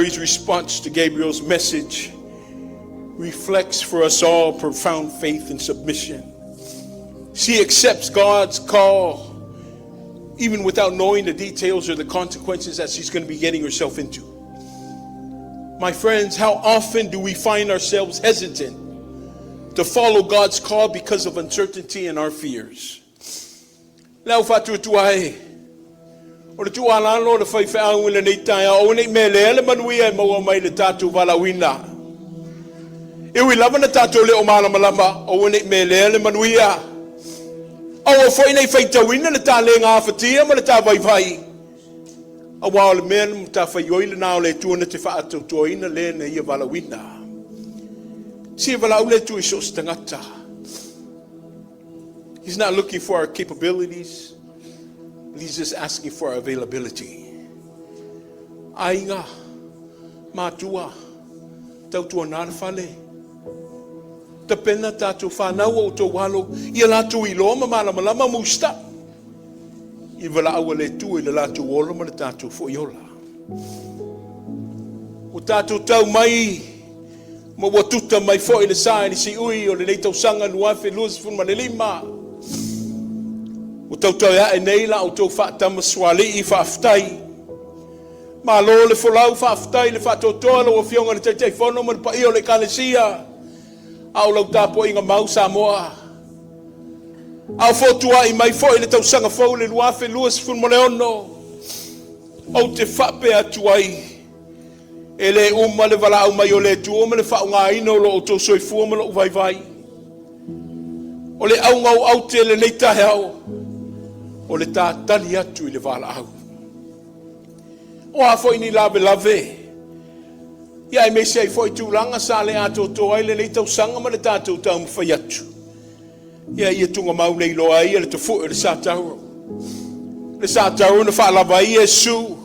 Mary's response to Gabriel's message reflects for us all profound faith and submission. She accepts God's call even without knowing the details or the consequences that she's going to be getting herself into. My friends, how often do we find ourselves hesitant to follow God's call because of uncertainty and our fears? Le au faatuatua e, o le tuualalo a le faifeau i lenei taeao, aua ne i melea le manuia e maua mai le tatou valaauina. E ui lava na tatou le o malamalama, aua ne i melea le manuia. Aua foi ne i faitauina le ta le gafatia ma le ta vaivai. Auā o le mea na matafaioi lena o le Atua na te faaatoatoaina le na ia valaauina. Se e valaau le Atua i so o se tagata. He's not looking for our capabilities, but he's just asking for our availability. Aiga, matua, tautuana le fale. Tapena tatou fanau o outou alo, ia latou iloa ma malamalama ma usitai i valaau a le Atua i le latou ola ma le tatou foi ola. Ua tatou tau mai ma ua tuta mai foi le sa i le siui o lenei tausaga 2025. Ua tautai ae nei la outou faatama suali'i, faafetai. Malo le folau, faafetai le faatoatoa lau afioga i le Taitaifono ma le paia o le Ekalesia. A o lau tapuaiga mau Samoa. A o fotuai mai foi le tausaga fou le 2026. Ou te faapea atu ai, e le uma le valaau mai o le Atua ma le faaaogaina o lo outou soifua ma lou vaivai. O le auga o aute lenei taeao, o le tatali atu i le valaau. O a foi ni lavelave, ia aemaise ai foi tulaga sa le atoatoa ai lenei tausaga ma le tatou taumafai atu. Ia ia tugamau le iloa ai le tofu'i o le sa tauro. Le sa tauro na faalava ai Iesu.